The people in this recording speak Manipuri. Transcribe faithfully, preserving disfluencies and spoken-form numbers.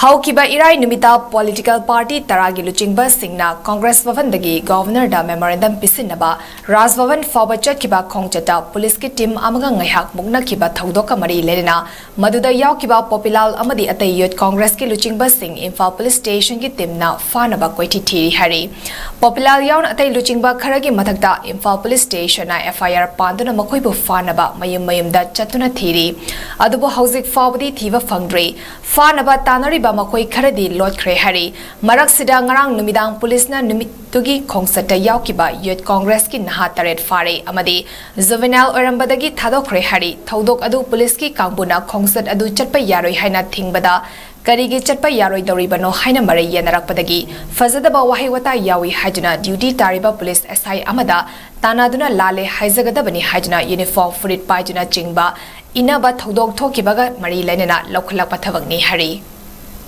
ꯍꯧꯈꯤꯕ ꯏꯔꯥꯏ ꯅꯨꯃꯤꯠꯇ ꯄꯣꯂꯤꯇꯤꯀꯦꯜ ꯄꯥꯔꯇꯤ ꯇꯔꯥꯒꯤ ꯂꯨꯆꯤꯡꯕꯁꯤꯡꯅ ꯀꯣꯡꯒ꯭ꯔꯦꯁ ꯚꯕꯟꯗꯒꯤ ꯒꯣꯚꯔꯅꯔꯗ ꯃꯦꯃꯣꯔꯦꯟꯗꯝ ꯄꯤꯁꯤꯟꯅꯕ ꯔꯥꯖꯚꯕꯟ ꯐꯥꯎꯕ ꯆꯠꯈꯤꯕ ꯈꯣꯡꯆꯠꯇ ꯄꯨꯂꯤꯁꯀꯤ ꯇꯤꯝ ꯑꯃꯒ ꯉꯥꯏꯍꯥꯛ ꯃꯨꯛꯅꯈꯤꯕ ꯊꯧꯗꯣꯛꯀ ꯃꯔꯤ ꯂꯩꯅꯅ ꯃꯗꯨꯗ ꯌꯥꯎꯈꯤꯕ ꯄꯣꯄꯤꯂꯥꯜ ꯑꯃꯗꯤ ꯑꯇꯩ ꯌꯨꯠ ꯀꯣꯡꯒ꯭ꯔꯦꯁꯀꯤ ꯂꯨꯆꯤꯡꯕꯁꯤꯡ ꯏꯝꯐꯥꯜ ꯄꯨꯂꯤꯁ ꯁ꯭ꯇꯦꯁꯟꯒꯤ ꯇꯤꯝꯅ ꯐꯥꯅꯕ ꯀꯣꯏꯊꯤ ꯊꯤꯔꯤ ꯍꯥꯏꯔꯤ꯫ ꯄꯣꯄꯤꯂꯥꯜ ꯌꯥꯎꯅ ꯑꯇꯩ ꯂꯨꯆꯤꯡꯕ ꯈꯔꯒꯤ ꯃꯊꯛꯇ ꯏꯝꯐꯥꯜ ꯄꯨꯂꯤꯁ ꯁ꯭ꯇꯦꯁꯟꯅ FIR ꯄꯥꯟꯗꯨꯅ ꯃꯈꯣꯏꯕꯨ ꯐꯥꯅꯕ ꯃꯌꯨꯝ ꯃꯌꯨꯝꯗ ꯆꯠꯇꯨꯅ ꯊꯤꯔꯤ꯫ ꯑꯗꯨꯕꯨ ꯍꯧꯖꯤꯛ ꯐꯥꯎꯕꯗꯤ ꯊꯤꯕ ꯐꯪꯗ꯭ꯔꯤ꯫ ꯐꯥꯅꯕ ꯇꯥꯟꯅꯔꯤꯕ ꯃꯈꯣꯏ ꯈꯔꯗꯤ ꯂꯣꯠꯈ꯭ꯔꯦ ꯍꯥꯏꯔꯤ꯫ ꯃꯔꯛꯁꯤꯗ ꯉꯔꯥꯡ ꯅꯨꯃꯤꯗꯥꯡ ꯄꯨꯂꯤꯁꯅ ꯅꯨꯃꯤꯠꯇꯨꯒꯤ ꯈꯣꯡꯆꯠꯇ ꯌꯥꯎꯈꯤꯕ ꯌꯨꯠ ꯀꯣꯡꯒ꯭ꯔꯦꯁꯀꯤ ꯅꯍꯥ ꯇꯔꯦꯠ ꯐꯥꯔꯦ ꯑꯃꯗꯤ ꯖꯨꯚꯦꯅꯥꯏꯜ ꯑꯣꯏꯔꯝꯕꯗꯒꯤ ꯊꯥꯗꯣꯛꯈ꯭ꯔꯦ ꯍꯥꯏꯔꯤ꯫ ꯊꯧꯗꯣꯛ ꯑꯗꯨ ꯄꯨꯂꯤꯁꯀꯤ ꯀꯥꯡꯕꯨꯅ ꯈꯣꯡꯆꯠ ꯑꯗꯨ ꯆꯠꯄ ꯌꯥꯔꯣꯏ ꯍꯥꯏꯅ ꯊꯤꯡꯕꯗ ꯀꯔꯤꯒꯤ ꯆꯠꯄ ꯌꯥꯔꯣꯏꯗꯧꯔꯤꯕꯅꯣ ꯍꯥꯏꯅ ꯃꯔꯩ ꯌꯦꯟꯅꯔꯛꯄꯗꯒꯤ ꯐꯖꯗꯕ ꯋꯥꯍꯩ ꯋꯥꯇꯥ ꯌꯥꯎꯏ ꯍꯥꯏꯗꯨꯅ ꯗ꯭ꯌꯨꯇꯤ ꯇꯥꯔꯤꯕ ꯄꯨꯂꯤꯁ SI ꯑꯃꯗ ꯇꯥꯟꯅꯗꯨꯅ ꯂꯥꯜꯂꯦ ꯍꯥꯏꯖꯒꯗꯕꯅꯤ ꯍꯥꯏꯗꯨꯅ ꯌꯨꯅꯤꯐꯣꯔꯝ ꯐꯨꯔꯤꯠ ꯄꯥꯏꯗꯨꯅ ꯆꯤꯡꯕ ꯏꯟꯅꯕ ꯊꯧꯗꯣꯛ ꯊꯣꯛꯈꯤꯕꯒ ꯃꯔꯤ ꯂꯩꯅꯅ ꯂꯧꯈꯠꯂꯛꯄ ꯊꯕꯛꯅꯤ ꯍꯥꯏꯔꯤ꯫